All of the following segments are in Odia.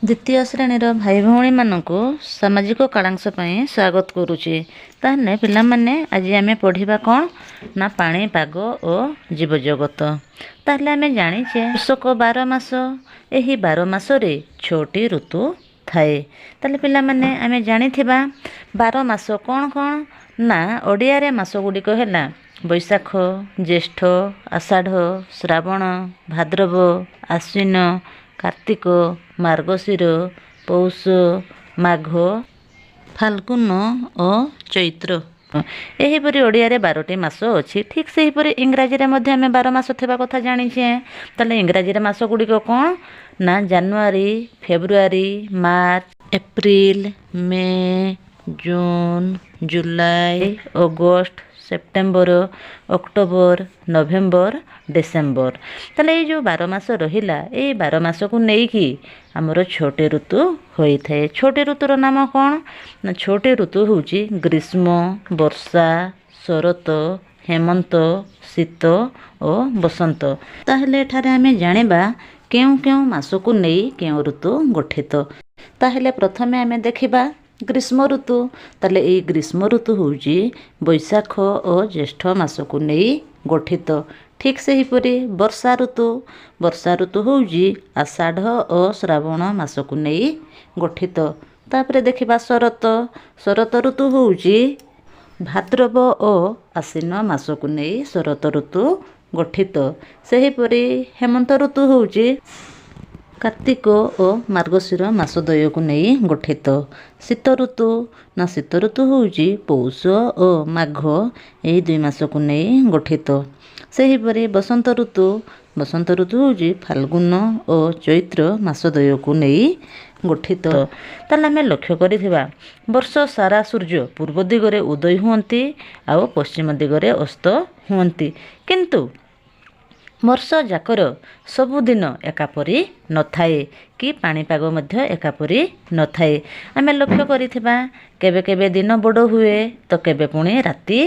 ଦ୍ୱିତୀୟ ଶ୍ରେଣୀର ଭାଇ ଭଉଣୀମାନଙ୍କୁ ସାମାଜିକ କାଳାଂଶ ପାଇଁ ସ୍ୱାଗତ କରୁଛି। ତାହେଲେ ପିଲାମାନେ, ଆଜି ଆମେ ପଢ଼ିବା କ'ଣ ନା ପାଣିପାଗ ଓ ଜୀବଜଗତ। ତାହେଲେ ଆମେ ଜାଣିଛେ କୃଷକ 12 ମାସ, ଏହି 12 ମାସରେ 6ଟି ଋତୁ ଥାଏ। ତାହେଲେ ପିଲାମାନେ, ଆମେ ଜାଣିଥିବା 12 ମାସ କ'ଣ କ'ଣ ନା ଓଡ଼ିଆରେ ମାସ ଗୁଡ଼ିକ ହେଲା ବୈଶାଖ, ଜ୍ୟେଷ୍ଠ, ଆଷାଢ଼, ଶ୍ରାବଣ, ଭାଦ୍ରବ, ଆଶ୍ୱିନ, କାର୍ତ୍ତିକ, ମାର୍ଗଶିର, ପୌଷ, ମାଘ, ଫାଲ୍ଗୁନ ଓ ଚୈତ୍ର। ଏହିପରି ଓଡ଼ିଆରେ 12ଟି ମାସ ଅଛି। ଠିକ୍ ସେହିପରି ଇଂରାଜୀରେ ମଧ୍ୟ ଆମେ 12 ମାସ ଥିବା କଥା ଜାଣିଛେ। ତାହେଲେ ଇଂରାଜୀରେ ମାସ ଗୁଡ଼ିକ କ'ଣ ନା January, February, March, April, May, June, July, August, September, October, November, December. ତାହେଲେ ଏଇ ଯେଉଁ 12 ମାସ ରହିଲା, ଏଇ 12 ମାସକୁ ନେଇକି ଆମର 6ଟି ଋତୁ ହୋଇଥାଏ। 6ଟି ଋତୁର ନାମ କ'ଣ ନା 6ଟି ଋତୁ ହେଉଛି ଗ୍ରୀଷ୍ମ, ବର୍ଷା, ଶରତ, ହେମନ୍ତ, ଶୀତ ଓ ବସନ୍ତ। ତାହେଲେ ଏଠାରେ ଆମେ ଜାଣିବା କେଉଁ କେଉଁ ମାସକୁ ନେଇ କେଉଁ ଋତୁ ଗଠିତ। ତାହେଲେ ପ୍ରଥମେ ଆମେ ଦେଖିବା ଗ୍ରୀଷ୍ମ ଋତୁ। ତାହେଲେ ଏଇ ଗ୍ରୀଷ୍ମ ଋତୁ ହେଉଛି ବୈଶାଖ ଓ ଜ୍ୟେଷ୍ଠ ମାସକୁ ନେଇ ଗଠିତ। ଠିକ୍ ସେହିପରି ବର୍ଷା ଋତୁ। ବର୍ଷା ଋତୁ ହେଉଛି ଆଷାଢ଼ ଓ ଶ୍ରାବଣ ମାସକୁ ନେଇ ଗଠିତ। ତାପରେ ଦେଖିବା ଶରତ। ଶରତ ଋତୁ ହେଉଛି ଭାଦ୍ରବ ଓ ଆଶ୍ୱିନ ମାସକୁ ନେଇ ଶରତ ଋତୁ ଗଠିତ। ସେହିପରି ହେମନ୍ତ ଋତୁ ହେଉଛି କାର୍ତ୍ତିକ ଓ ମାର୍ଗଶିର ମାସ ଦ୍ୱୟକୁ ନେଇ ଗଠିତ। ଶୀତ ଋତୁ ନା ଶୀତ ଋତୁ ହେଉଛି ପୌଷ ଓ ମାଘ ଏହି 2 ମାସକୁ ନେଇ ଗଠିତ। ସେହିପରି ବସନ୍ତ ଋତୁ। ବସନ୍ତ ଋତୁ ହେଉଛି ଫାଲ୍ଗୁନ ଓ ଚୈତ୍ର ମାସ ଦ୍ୱୟକୁ ନେଇ ଗଠିତ। ତାହେଲେ ଆମେ ଲକ୍ଷ୍ୟ କରିଥିବା ବର୍ଷ ସାରା ସୂର୍ଯ୍ୟ ପୂର୍ବ ଦିଗରେ ଉଦୟ ହୁଅନ୍ତି ଆଉ ପଶ୍ଚିମ ଦିଗରେ ଅସ୍ତ ହୁଅନ୍ତି, କିନ୍ତୁ ବର୍ଷ ଯାକର ସବୁଦିନ ଏକାପରି ନଥାଏ କି ପାଣିପାଗ ମଧ୍ୟ ଏକାପରି ନଥାଏ। ଆମେ ଲକ୍ଷ୍ୟ କରିଥିବା କେବେ କେବେ ଦିନ ବଡ଼ ହୁଏ ତ କେବେ ପୁଣି ରାତି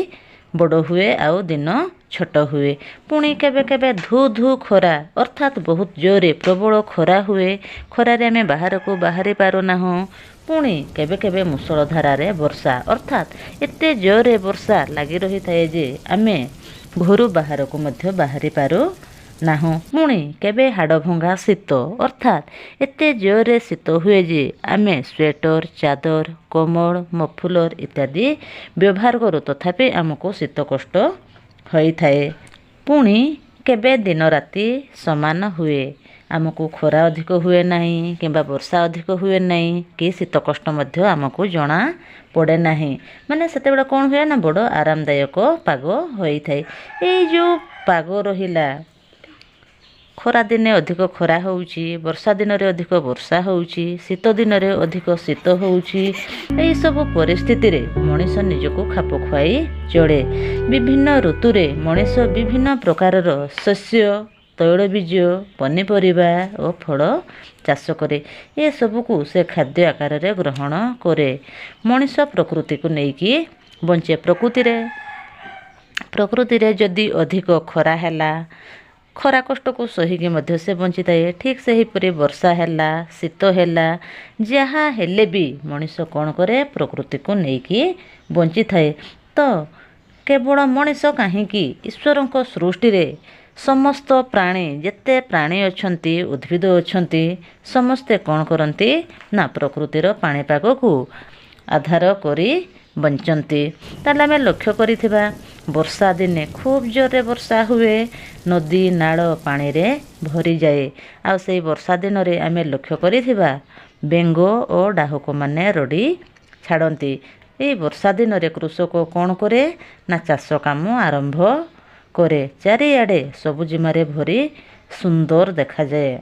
ବଡ଼ ହୁଏ ଆଉ ଦିନ ଛୋଟ ହୁଏ। ପୁଣି କେବେ କେବେ ଧୁ ଧୁ ଖରା, ଅର୍ଥାତ୍ ବହୁତ ଜୋରରେ ପ୍ରବଳ ଖରା ହୁଏ, ଖରାରେ ଆମେ ବାହାରକୁ ବାହାରି ପାରୁନାହୁଁ। ପୁଣି କେବେ କେବେ ମୁଷଳ ଧାରାରେ ବର୍ଷା, ଅର୍ଥାତ୍ ଏତେ ଜୋରରେ ବର୍ଷା ଲାଗି ରହିଥାଏ ଯେ ଆମେ ଘରୁ ବାହାରକୁ ମଧ୍ୟ ବାହାରି ପାରୁନାହୁଁ। ପୁଣି କେବେ ହାଡ଼ଭଙ୍ଗା ଶୀତ, ଅର୍ଥାତ୍ ଏତେ ଜୋରରେ ଶୀତ ହୁଏ ଯେ ଆମେ ସ୍ୱେଟର, ଚାଦର, କମ୍ବଳ, ମଫୁଲର ଇତ୍ୟାଦି ବ୍ୟବହାର କରୁ, ତଥାପି ଆମକୁ ଶୀତ କଷ୍ଟ ହୋଇଥାଏ। ପୁଣି କେବେ ଦିନ ରାତି ସମାନ ହୁଏ, ଆମକୁ ଖରା ଅଧିକ ହୁଏ ନାହିଁ କିମ୍ବା ବର୍ଷା ଅଧିକ ହୁଏ ନାହିଁ କି ଶୀତ କଷ୍ଟ ମଧ୍ୟ ଆମକୁ ଜଣା ପଡ଼େ ନାହିଁ। ମାନେ ସେତେବେଳେ କ'ଣ ହୁଏ ନା ବଡ଼ ଆରାମଦାୟକ ପାଗ ହୋଇଥାଏ। ଏଇ ଯେଉଁ ପାଗ ରହିଲା, ଖରା ଦିନେ ଅଧିକ ଖରା ହେଉଛି, ବର୍ଷା ଦିନରେ ଅଧିକ ବର୍ଷା ହେଉଛି, ଶୀତ ଦିନରେ ଅଧିକ ଶୀତ ହେଉଛି, ଏହିସବୁ ପରିସ୍ଥିତିରେ ମଣିଷ ନିଜକୁ ଖାପ ଖୁଆଇ ଚଳେ। ବିଭିନ୍ନ ଋତୁରେ ମଣିଷ ବିଭିନ୍ନ ପ୍ରକାରର ଶସ୍ୟ, ତୈଳବୀଜ, ପନିପରିବା ଓ ଫଳ ଚାଷ କରେ। ଏସବୁକୁ ସେ ଖାଦ୍ୟ ଆକାରରେ ଗ୍ରହଣ କରେ। ମଣିଷ ପ୍ରକୃତିକୁ ନେଇକି ବଞ୍ଚେ। ପ୍ରକୃତିରେ ଯଦି ଅଧିକ ଖରା ହେଲା, ଖରା କଷ୍ଟକୁ ସହିକି ମଧ୍ୟ ସେ ବଞ୍ଚିଥାଏ। ଠିକ୍ ସେହିପରି ବର୍ଷା ହେଲା, ଶୀତ ହେଲା, ଯାହା ହେଲେ ବି ମଣିଷ କ'ଣ କରେ, ପ୍ରକୃତିକୁ ନେଇକି ବଞ୍ଚିଥାଏ। ତ କେବଳ ମଣିଷ କାହିଁକି, ଈଶ୍ୱରଙ୍କ ସୃଷ୍ଟିରେ ସମସ୍ତ ପ୍ରାଣୀ, ଯେତେ ପ୍ରାଣୀ ଅଛନ୍ତି, ଉଦ୍ଭିଦ ଅଛନ୍ତି, ସମସ୍ତେ କ'ଣ କରନ୍ତି ନା ପ୍ରକୃତିର ପାଣିପାଗକୁ ଆଧାର କରି ବଞ୍ଚନ୍ତି। ତାହେଲେ ଆମେ ଲକ୍ଷ୍ୟ କରିଥିବା ବର୍ଷା ଦିନେ ଖୁବ୍ ଜୋରରେ ବର୍ଷା ହୁଏ, ନଦୀ ନାଳ ପାଣିରେ ଭରିଯାଏ। ଆଉ ସେଇ ବର୍ଷା ଦିନରେ ଆମେ ଲକ୍ଷ୍ୟ କରିଥିବା ବେଙ୍ଗ ଓ ଡାହୁକମାନେ ରଡ଼ି ଛାଡ଼ନ୍ତି। ଏଇ ବର୍ଷା ଦିନରେ କୃଷକ କ'ଣ କରେ ନା ଚାଷ କାମ ଆରମ୍ଭ କରେ। ଚାରିଆଡ଼େ ସବୁଜିମାରେ ଭରି ସୁନ୍ଦର ଦେଖାଯାଏ।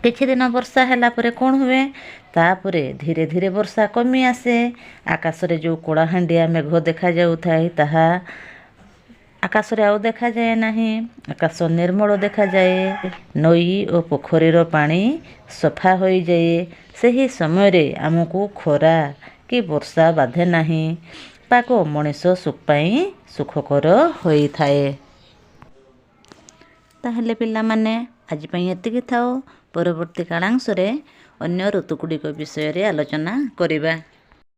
କିଛି ଦିନ ବର୍ଷା ହେଲା ପରେ କ'ଣ ହୁଏ, ତାପରେ ଧୀରେ ଧୀରେ ବର୍ଷା କମି ଆସେ। ଆକାଶରେ ଯେଉଁ କଳାହାଣ୍ଡିଆ ମେଘ ଦେଖାଯାଉଥାଏ ତାହା ଆକାଶରେ ଆଉ ଦେଖାଯାଏ ନାହିଁ। ଆକାଶ ନିର୍ମଳ ଦେଖାଯାଏ। ନଈ ଓ ପୋଖରୀର ପାଣି ସଫା ହୋଇଯାଏ। ସେହି ସମୟରେ ଆମକୁ ଖରା କି ବର୍ଷା ବାଧେ ନାହିଁ। ପାଗ ମଣିଷ ପାଇଁ ସୁଖକର ହୋଇଥାଏ। ତାହେଲେ ପିଲାମାନେ, ଆଜି ପାଇଁ ଏତିକି ଥାଉ। ପରବର୍ତ୍ତୀ କାଳାଂଶରେ ଅନ୍ୟ ଋତୁଗୁଡ଼ିକ ବିଷୟରେ ଆଲୋଚନା କରିବା।